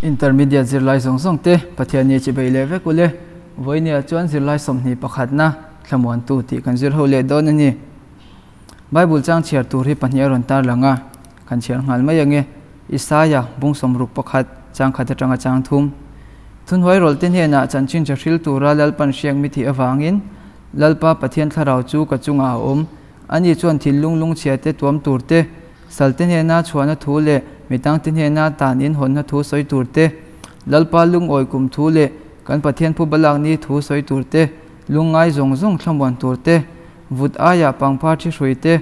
Intermediate zirlai zawng zawng te Pathianni chi bei leh vek ule. Vawinia chuan zirlai 21 pakhatna thlamuantu tih kan zir ho leh dawn a ni. Bible chang chhiar tur hi pahnih a rawn tar lang a, kan chhiar nghal mai ange. Isaia, bung 61, chang khat atanga chang thum. Thunhuai rawlh te hnenah chanchin tha hril tura Lalpan hriak mi thih avangin Lalpa Pathian thlarau chu ka chungah a awm. Ani chuan thinlung lungchhia te tuam tur te, sal te hnena chhuahna thu leh mitang te hnena tan in hawnna thu sawi tur te, Lalpa lungawi kum thu leh kan Pathian phu balak ni thu sawi tur te, lungngai zawng zawng thlamuan tur te, vut aiah pangpar thi hrui te,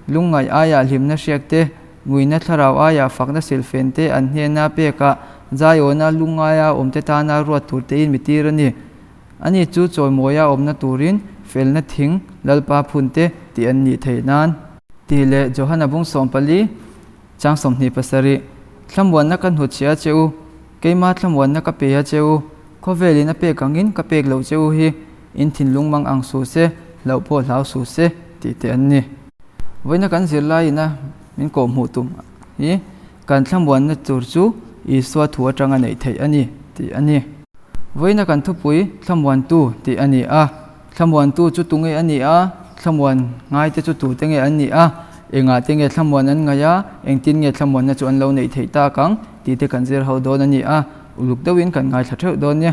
lungngaih aiah hlimna hriak te, nguina thlarau aiah fakna silhfen te an hnena pekah zaiawna lungngaia awmte tana ruat tur tein mi tir a ni. Ani chu chawimawia awmna turin felna thing Lalpa phun te tih an nih theih nan. Tih leh Johana bung 14, chang 27, Thlamuanna ka hnutchhia che u, keima thlamuanna ka pe a che u, khawvelin a pek angin ka pek loh che u hi, in thinlung mang ang suh se, hlauh pawh hlau suh se, tih te an ni. Vawiina kan zirlaiin a min kawhhmuh tum hi kan thlamuanna tur chu Isua thu atanga neih theih a ni, tih a ni. Vawiina kan thupui thlamuantu tih a ni a, thlamuantu chu tunge a ni a, thlamuan ngaite chu tute nge an ni a, engah te nge thlamuan an ngaih a, engtin nge thlamuanna chu an lo neih theih tak ang tih te kan zir ho dawn a ni a, uluk deuhin kan ngaithla theuh dawn nia.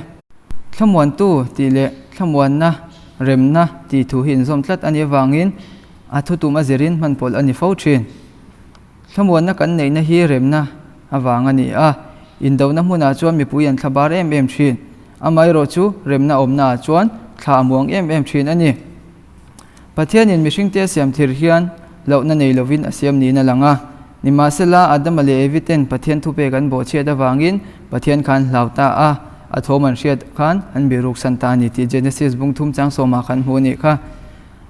Thlamuantu tih leh thlamuanna, remna tih thu hi inzawm tlat a nih avangin a thutum a zirin hman pawlh a ni fo thin. Thlamuanna kan neihna hi remna avang a ni a, indona hmunah chuan mipui an thla bar em em thin. Amaherawh chu remna awmnaah chuan thla a muang em em thin a ni. Pathianin mihringte a siam thir hian lohna nei lovin a siam niin a lang a. Nimahsela, Adama leh Evi ten Pathian thupek an bawhchhiat avangin Pathian kha an hlau ta a, a thawm an hriat khan an biruksan ta a ni tih Genesis bung thum chang sawmah khan hmu a nih kha.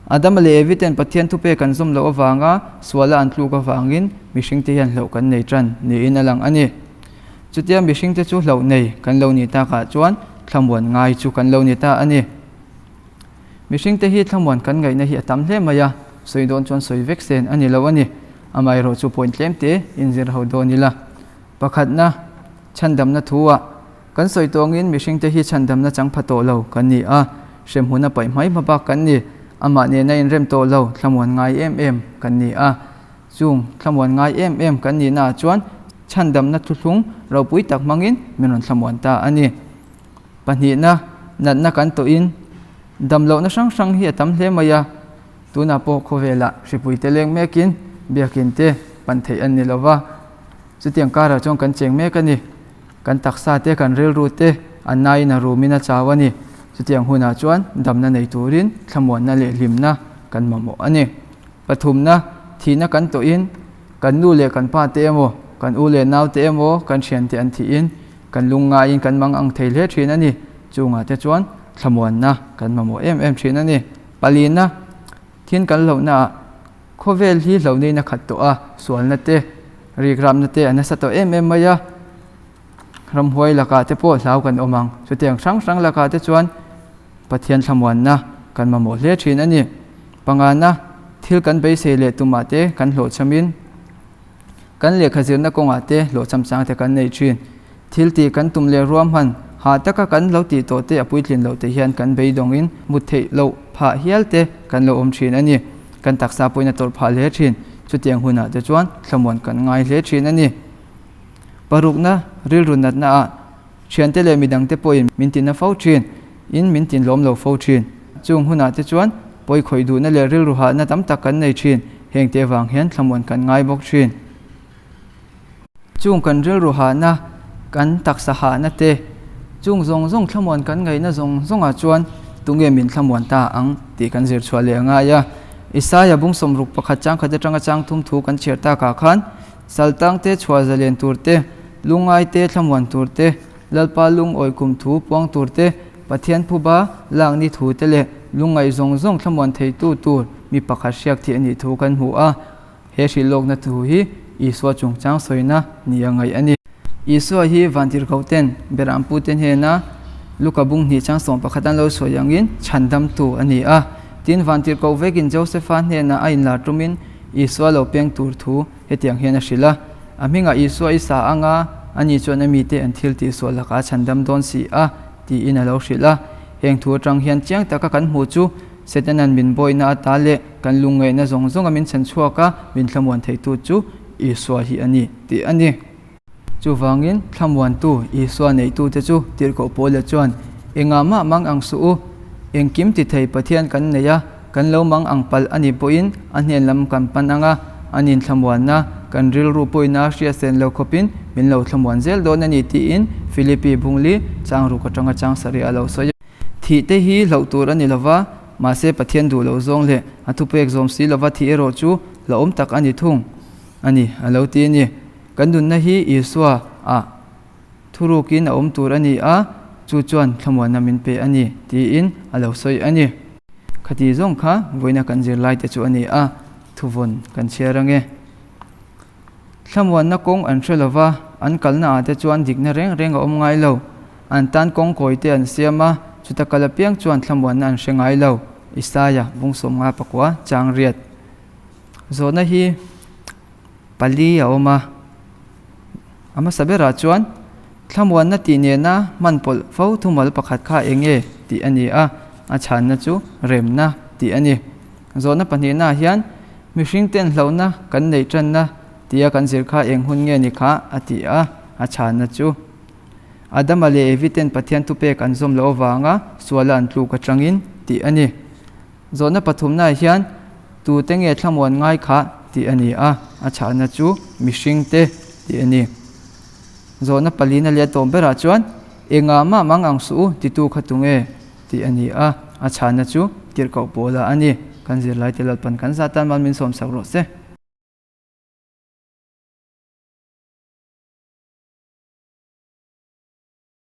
Adama leh Evi ten Pathian thupek an zawm loh avanga suala an tluk avangin mihringte hian hlauh kan nei tan niin a lang a ni. Chutia mihringte chu hlauh nei kan lo nih takah chuan thlamuan ngai chu kan lo ni ta a ni. Mihringte hi thlamuan kan ngaihna hi a tam hle mai a, sawi dawn chuan sawi vek sen a ni lo a ni. Amaherawh chu point tlem te inzir ho dawn ila. Pakhatna, chhandamna thu-ah Kan sawi tawngin mihringte hi chhandamna chang pha tawh lo kan ni a, hremhmun a paih hmai hma bak kan ni. Amah nena inrem tawh lo thlamuan ngai em em kan ni a. Chung thlamuan ngai em em kan nihnaah chuan chhandamna thuthlung ropui tak hmangin min rawn thlamuan ta a ni. Pahnihna, natna kan tawhin damlohna hrang hrang hi a tam hle mai a, tunah pawh khawvelah hripuite leng mekin biakin te pan theih an ni lova, chutiang karah chuan kan cheng mek a ni. Kan taksa te, kan rilru te an naiin a rumin a chau a ni. Chutiang hunah chuan damna nei turin thlamuanna leh hlimna kan mamawh a ni. Pathumna, thihna kan tawhin kan nu leh kan pa te emaw, kan u leh nau te emaw, kan thian te an thihin kan lungngaiin kan mang ang thei hle thin a ni. Chungah te chuan thlamuanna kan mamawh em em thin a ni. Palina, thin kan lohnaah khawvel hi hlauhneihna khat tawh a, sualna te, Rikrapna te a nasa tawh em em mai a, ramhuai lakah te pawh hlau kan awm ang. Chutiang hrang hrang lakah te chuan Pathian thlamuanna kan mamawh hle thin a ni. Pangana, thil kan beisei leh tumah te kan hlawhchhamin kan lehkha zirna kawngah te hlawhchham chang te kan nei thin. Thil tih kan tum leh ruahman hah taka kan lo tih tawh te a puitlin loh te hian kan beidawngin mut theih loh phah hial te kan lo awm thin a ni. Kan taksa pawhin a tawrh phah hle thin. Chutiang hunah te chuan thlamuan kan ngai hle thin a ni. Parukna rilru natna ah thiante leh midangte pawhin min tina fo thin in min tinlawm lo fo thin. Chung hunah te chuan pawi khawih duhna leh rilru hahna tam tak kan nei thin. Hengte avang hian thlamuan kan ngai bawk thin. Chung kan rilru hahna, kan taksa hahna te, chung zawng zawng thlamuan kan ngaihna zawng zawngah chuan tunge min thlamuan ta ang tih kan zir chhuah leh a ngai a. Isaia bung 61 chang khat atanga chang thum thu kan chhiar takah khan Saltang te chhuah zalen tur te, lungngai te thlamuan tur te, Lalpa lungawi kum thu puang tur te, Pathian phuba lakni thu te leh lungngaih zawng zawng thlamuan theitu tur mi pakhat hriak thih a nih thu kan hmu a. He hrilhlawkna thu hi Isua chungchang sawina ni a ngaih a ni. Isua hi vantirhkohten Berampute hnena Luka bung hnih chang 11 an lo sawi angin chhandamtu a ni a. Tin, vantirhkoh vekin Josefa hnena a inlar tumin Isua lo peng tur thu hetiang hian a hrilh a. A hmingah Isua i sa anga ani chuan a mite an thil tihsual lakah a chhandam dawn si a, tiin a lo hrilh a. Heng thu atang hian chiang taka kan hmuh chu Setana'n min bawihna ata leh kan lungngaihna zawng zawnga min chhan chhuak a, min thlamuan theitu chu Isua hi a ni, tih a ni. Chuvangin thlamuantu Isua neihtute chu tirhkoh Paula chuan, Engah mah mang ang suh u, engkim ti thei Pathian kan nei a, kan lo mang ang palh a nih pawhin a hnen lam kan pan ang a, a nin thlamuanna kan rilru pawina hriatsen lo khawpin min lo thlamuan zel dawn a ni tiin Philippi Bungli chang ruk atanga chang sarih a lo sawi a. Thih te hi hlauh tur a ni lova, mahse Pathian duh loh zawng leh a thupek zawm si lova thih erawh chu hlauhawm tak a ni thung a ni a lo ti a ni. Kan nunna hi Isua ah thurukin a awm tur a ni a, chu chuan thlamuanna min pe a ni tiin a lo sawi a ni. Khati zawng kha vawiina kan zirlai te chu a ni a, thuvawn kan chhiar ange. Thlamuanna kawng an hre lova, an kalna ah te chuan dikna reng reng a awm ngai lo. An tan kawng kawi te an siam a, chuta kal apiang chuan thlamuanna an hre ngai lo. Isaia, Bungsawmnga pakua, Chang riat. Zawhna hi pali a awm a. A hmasa berah chuan thlamuanna tih nena hman pawlh fo thumal pakhat kha eng nge tih a ni a, a chhanna chu remna tih a ni. Zawhna pahnihnaah hian mihring ten hlauhna kan neih tanna tia kan zir kha eng hun nge ni kha a ti a, a chhanna chu Adama leh Evi ten Pathian thupek an zawm loh avanga suala an tluk atangin tih a ni. Zawhna pathumnaah hian tute nge thlamuan ngai kha tih a ni a, a chhahna chu mihringte tih a ni. Zawhna palina leh a tawm berah chuan engah mah mang ang suh u titu kha tunge tih a ni a, a chhahna chu tirhkoh pawlah a ni. Kan zirlaite Lalpan kan zah tan mal min sawmsak rawh se.